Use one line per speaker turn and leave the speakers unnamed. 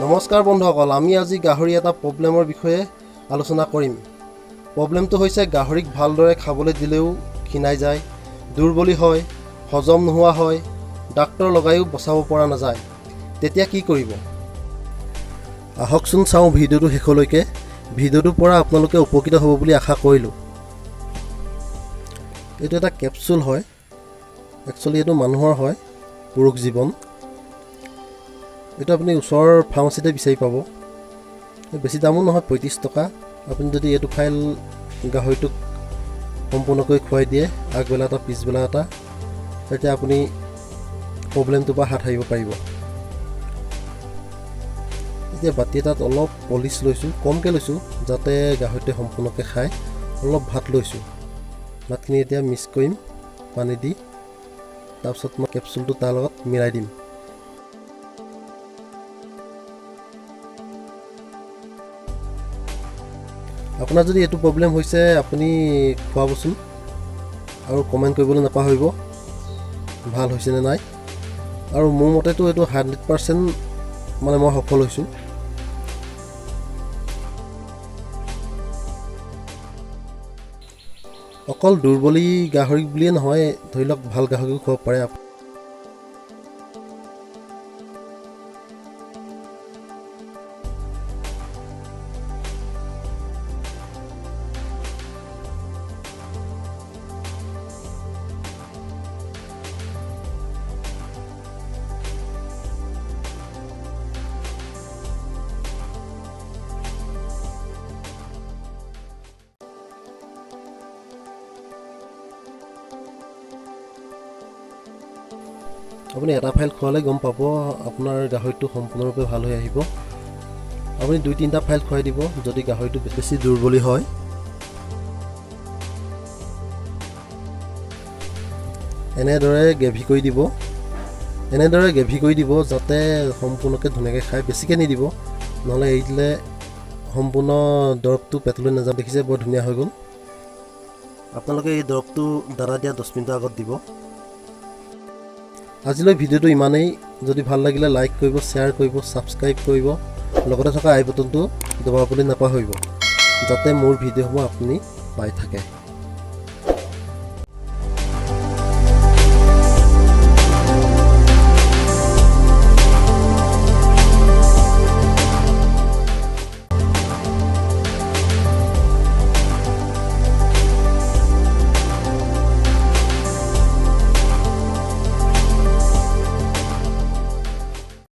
নমস্কাৰ বন্ধুসকল, আমি আজি গাহৰি এটা প্ৰব্লেমৰ বিষয়ে আলোচনা কৰিম। প্ৰব্লেমটো হৈছে গাহৰিক ভালদৰে খাবলৈ দিলেও ক্ষীণাই যায়, দুৰ্বলী হয়, হজম নোহোৱা হয়, ডাক্তৰ লগায়ো বচাব পৰা নাযায়। তেতিয়া কি কৰিব? আহকচোন চাওঁ ভিডিঅ'টো শেষলৈকে। ভিডিঅ'টোৰ পৰা আপোনালোকে উপকৃত হ'ব বুলি আশা কৰিলোঁ। এইটো এটা কেপচুল হয়। একচুৱেলি এইটো মানুহৰ হয়, পুৰুষ জীৱন। এইটো আপুনি ওচৰৰ ফাৰ্মাচীতে বিচাৰি পাব। বেছি দামো নহয়, 35 টকা। আপুনি যদি এইটো ফাইল গাহৰিটোক সম্পূৰ্ণকৈ খুৱাই দিয়ে, আগবেলা এটা পিছবেলা এটা, তেতিয়া আপুনি প্ৰব্লেমটোৰ পৰা হাত সাৰিব পাৰিব। এতিয়া বাতি এটাত অলপ পলিচ লৈছোঁ, কমকৈ লৈছোঁ যাতে গাহৰিটোৱে সম্পূৰ্ণকৈ খায়। অলপ ভাত লৈছোঁ। ভাতখিনি এতিয়া মিক্স কৰিম পানী দি। তাৰপিছত মই কেপচুলটো তাৰ লগত মিলাই দিম। আপোনাৰ যদি এইটো প্ৰব্লেম হৈছে, আপুনি খুৱাবচোন আৰু কমেণ্ট কৰিবলৈ নাপাহৰিব ভাল হৈছেনে নাই। আৰু মোৰ মতেতো এইটো 100% মানে মই সফল হৈছোঁ। অকল দুৰ্বলী গাহৰিক বুলিয়ে নহয়, ধৰি লওক ভাল গাহৰিও খুৱাব পাৰে। আপুনি এটা ফাইল খোৱালে গম পাব আপোনাৰ গাহৰিটো সম্পূৰ্ণৰূপে ভাল হৈ আহিব। আপুনি দুই তিনিটা ফাইল খুৱাই দিব যদি গাহৰিটো বেছি দুৰ্বলী হয়। এনেদৰে গ্ৰেভি কৰি দিব, এনেদৰে গ্ৰেভি কৰি দিব যাতে সম্পূৰ্ণকৈ ধুনীয়াকৈ খায়। বেছিকৈ নিদিব, নহ'লে এৰি দিলে সম্পূৰ্ণ দৰৱটো পেটলৈ নাযাব। দেখিছে, বৰ ধুনীয়া হৈ গ'ল। আপোনালোকে এই দৰৱটো দানা দিয়া 10 মিনিটৰ আগত দিব। আজিলৈ ভিডিঅ'টো ইমানেই। যদি ভাল লাগিলে লাইক কৰিব, শ্বেয়াৰ কৰিব, ছাবস্ক্ৰাইব কৰিব, লগতে থকা আই বটনটো দবাবলৈ নাপাহৰিব যাতে মোৰ ভিডিঅ'সমূহ আপুনি পাই থাকে।